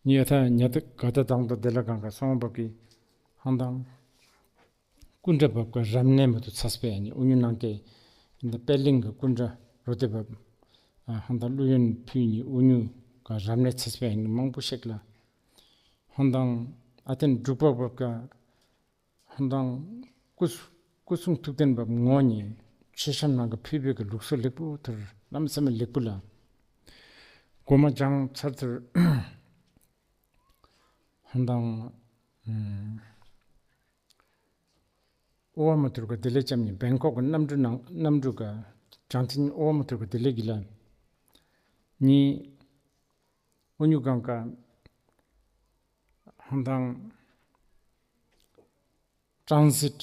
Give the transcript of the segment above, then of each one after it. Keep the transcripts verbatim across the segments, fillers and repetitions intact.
ཉི་ཡ་ཐ་ཉ་ཐ་ག་ད་དང་དུ་དེ་ལ་གང་ག་སོང་བབ་ཀྱི་ཧང་དང་། སྐུ་འདྲ་བབ་ཀ་རབ་གནས་མ་དུ་ཚས་པའི་ཨ་ནི་ཨུ་ཉུ་ནང་གི་འདི་པད་གླིང་གི་སྐུ་འདྲ་རོ་དེ་བབ། ཧང་དང་ཀླུ་ཡོན་ཕུལ་ནི་ཨུ་ཉུ་ག་རབ་གནས་ཚས་པའི་ཨ་ནི་མང་པོ་ཞིག་ལ། ཧང་དང་ཨ་ཏན་འབྲུག་པ་བབ་ཀ་ཧང་དང་སྐུ་སྐུ་གསུང་ཐུགས་རྟེན་བབ་ངོ་ནི་མཆོད་བཤམས་ནང་གི་ཕུལ་བའི་གི་ལུགས་སྲོལ་ལེགས་པོ་ཐུར་གནམ་ས་མེད་ལེགས་པོ་ལ། གོ་མ་ཅང་ཚར་ཐུར། ཧང་དང་། ཨོ་བ་མ་ཐུར་ག་དེ་ལས་ཅམ་ནི་བེང་ཀོག་གི་གནམ་གྲུ་ནང་གནམ་གྲུ་ག་ཅང་ཐིན་ཨོ་བ་མ་ཐུར་ག་དེ་ལས་གི་ལ། ནི་ཨོ་ཉུ་གང་ག་ཧང་དང་། ཊྲན་སིཊ།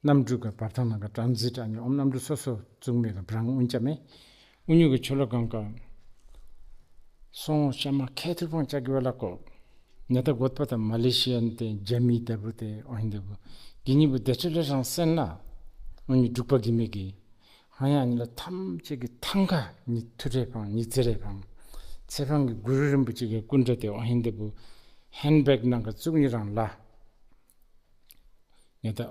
གནམ་གྲུ་ག་བར་ཐང་ནང་ག་ཊྲན་སིཊ་ཨ་ནི་ཨོམ་གནམ་གྲུ་སོ་སོ་བཙུགས་མེད་ག་བྲང་ཨུན་ཅ་མེ། ཨུ་ཉུ་གི་ཆོ་ལོ་གང་ག་སོང་ཤ་མ་ཁེ་ཐུར་ཕང་ཅ་གི་བ་ལ་ཀོ། ཉ་ཐ་གོད་པ་དང་མ་ལེ་ཤི་ཡན་དེ་རྒྱ་མི་དེ་བུ་དེ་ཨོ་ཧིན་དེ་བུ་གི་ཉི་བུ་དེ་ཆོ་ལེ་རང་སེན་ན། ཨུ་ཉུ་འབྲུག་པ་གི་མེ་གི་ཧ་ཡ་ཨ་ནི་ལ་ཐམས་ཅད་གི་ཐང་ག་ཉི་ཐུ་རེ་ཕང་ཉི་ཙེ་རེ་ཕང་། ཚེ་ཕང་གི་གུ་རུ་རིན་པོ་ཆེ་གི་སྐུ་འདྲ་དེ་ཨོ་ཧིན་དེ་བུ་ཧན་བེག་ནང་ག་བཙུགས་ཉི་རང་ལ། ཉ་ཐ།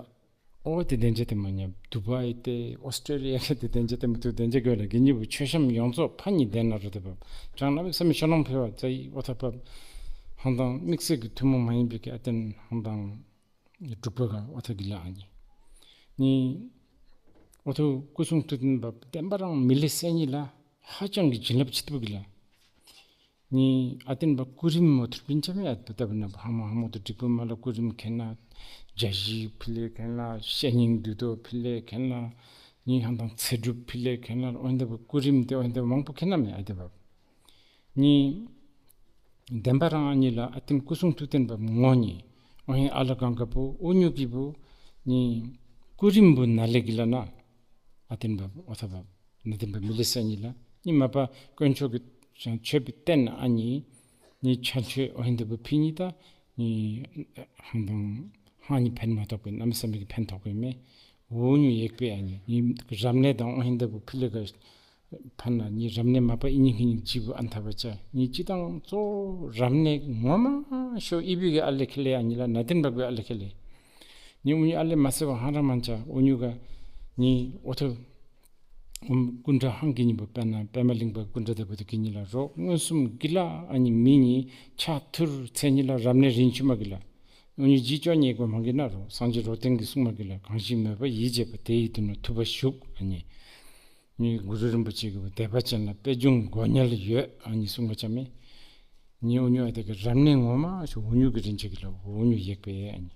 ཨོ་དེ་དན་ཅ་དེ་མ་ཉ་དུ་བ་ཡི་དེ་ཨོ་སི་ཀྲེ་ལི་ཡ་གི་དེ་དན་ཅ་དེ་མ་ཐུ་དན་ཅ་གི་ལ་གི་ཉི་བུ་མཆོད་བཤམས་ཡོངས་རྫོགས་ཕ་ཉི་དན་ན་རུ་དེ་བབ། ཅང་ན་བི་ས་མི་ཤོ་ལོང་ཕེ་བ་ཙ་ཡི་ཨོ་ཐ་བབ། ཧང་དང་དམིགས་བསལ་གི་ཐུན་མོང་མ་ཡིན་པའི་གི་ཨ་ཏན་ཧང་དང་། འབྲུག་པ་ག་ཨོ་ཐ་གི་ལ་ཨ་ཉི། ནི། ཨོ་ཐུ་སྐུ་གསུང་ཐུགས་རྟེན་བབ་བདེན་པ་རང་མི་ལེ་སེ་ཉི་ལ་ཧ་ཅང་གི་བྱིན་རླབས་ཆེ་ཏུ་གི་ལ། ནི་ཨ་ཏན་བབ་སྐུ་རིམ་མོ་ཐུར་པིན་ཆ་མེ་ཨ་ཏ་བ་ན་ཧ་མོ་ཧ་མོ་ཏུ་འགྲིག་པོ་མ་ལ་སྐུ་རིམ་ཁེ་ན། རྒྱ་ཞི་ཕི་ལེ་ཁེ་ན་བཤེས་གཉེན་འདུས་ཏོ་ཕི་ལེ་ཁེ་ན། ནི་ཧང་དང་ཚེ་སྒྲུབ་ཕི་ལེ་ཁེ་ན་ཨོ་ཧན་ཏ་བ་སྐུ་རིམ་དེ་ཨོ་ཧན་ཏ་བ་མང་པོ་ཁེ་ན་མེ་ཨ་ཏ་བབ། ནི། བདེན་པ་རང་ཨ་ཉི་ལ་ཨ་ཏན་སྐུ་གསུང་ཐུགས་རྟེན་བབ་ངོ་ཉི། ཨོ་ཧན་ཨ་ལ་གང་ག་པོ་ཨུ་ཉུ་གི་པོ། ནི། སྐུ་རིམ་པོ་ན་ལེ་གི་ལ་ན། ཨ་ཏན་བབ་ཨོ་ཐ་བབ། ན་ཏན་བབ་མི་ལེ་སེ་ཉི་ལ། ནི་མ་པ་དཀོན་མཆོག་གི་ཆོས་པའི་རྟེན་ཨ་ཉི། ནི་ཆ་ཆོས་ཨོ་ཧན་ཏ་བབ་ཕི་ཉི་ད། ནི། ཧང་དང་། ཧང་ཉི་ཕན་མ་ཐོགས་པའི་གནམ་ས་མེད་ཀྱི་ཕན་ཐོགས་པའི་མེ། འུ་ཉུ་ཡེག་པའི་ཨ་ཉི། ནི་རབ་གནས་དང་ཨོ་ཧན་ཏ་བབ་ཕི་ལེ་ག་ཕན་ན་ནི་རབ་གནས་མ་པ་ཨི་ཉི་ཁི་ཉི་ཅི་བུ་ཨན་ཐ་བ་ཅ་ནི་ཅི་དང་གཙོ་རབ་གནས་ངོ་མ་ཤོ་ཨི་བི་གི་ཨ་ལེ་ཁེ་ལེ་ཨ་ཉི་ལ་ན་ཏིན་བག་བི་ཨ་ལེ་ཁེ་ལེ། ནི་འུ་ཉུ་ཨ་ལེ་མ་སེ་བ་ཧང་ར་མན་ཅ་འུ་ཉུ་ག་ནི་ཨོ་ཐོ་ཀུན་དྲ་ཧང་གི་ཉི་བུ་པད་ན་པད་མ་གླིང་པ་ཀུན་དྲ་དེ་བུ་དུ་གི་ཉི་ལ་རོ་མངོན་སུམ་གི་ལ་ཨ་ཉི་མི་ཉི་ཆ་ཐུར་ཚེ་ཉི་ལ་རབ་གནས་རིན་ཆུ་མ་གི་ལ། འུ་ཉུ་ཇི་ཅོ་ཉེ་གོ་མང་གི་ན་རོ་སངས་རྒྱས་རོ་ཏན་གི་གསུང་མ་གི་ལ་གང་ཞིག་མོས་པ་ཡིད་བྱེད་པ་དེ་ཡི་དུ་ནོ་ཐུབ་པ་བཞུགས་ཨ་ཉི། ངའི་གུ་རུ་རིན་པོ་ཆེ་གི་དད་པ་ཅན་ལ་པད་འབྱུང་མགོ་ཉལ་ཡོད་ཨ་ནི་གསུང་པ་ཅ་མེ། ངའི་འུ་ཉུ་ཨ་དེ་གི་རབ་གནས་ངོ་མ་ཞུ་འུ་ཉུ་གི་རིན་ཆེན་གི་ལ་འུ་ཉུ་ཡེག་པའི་ཨ་ནི།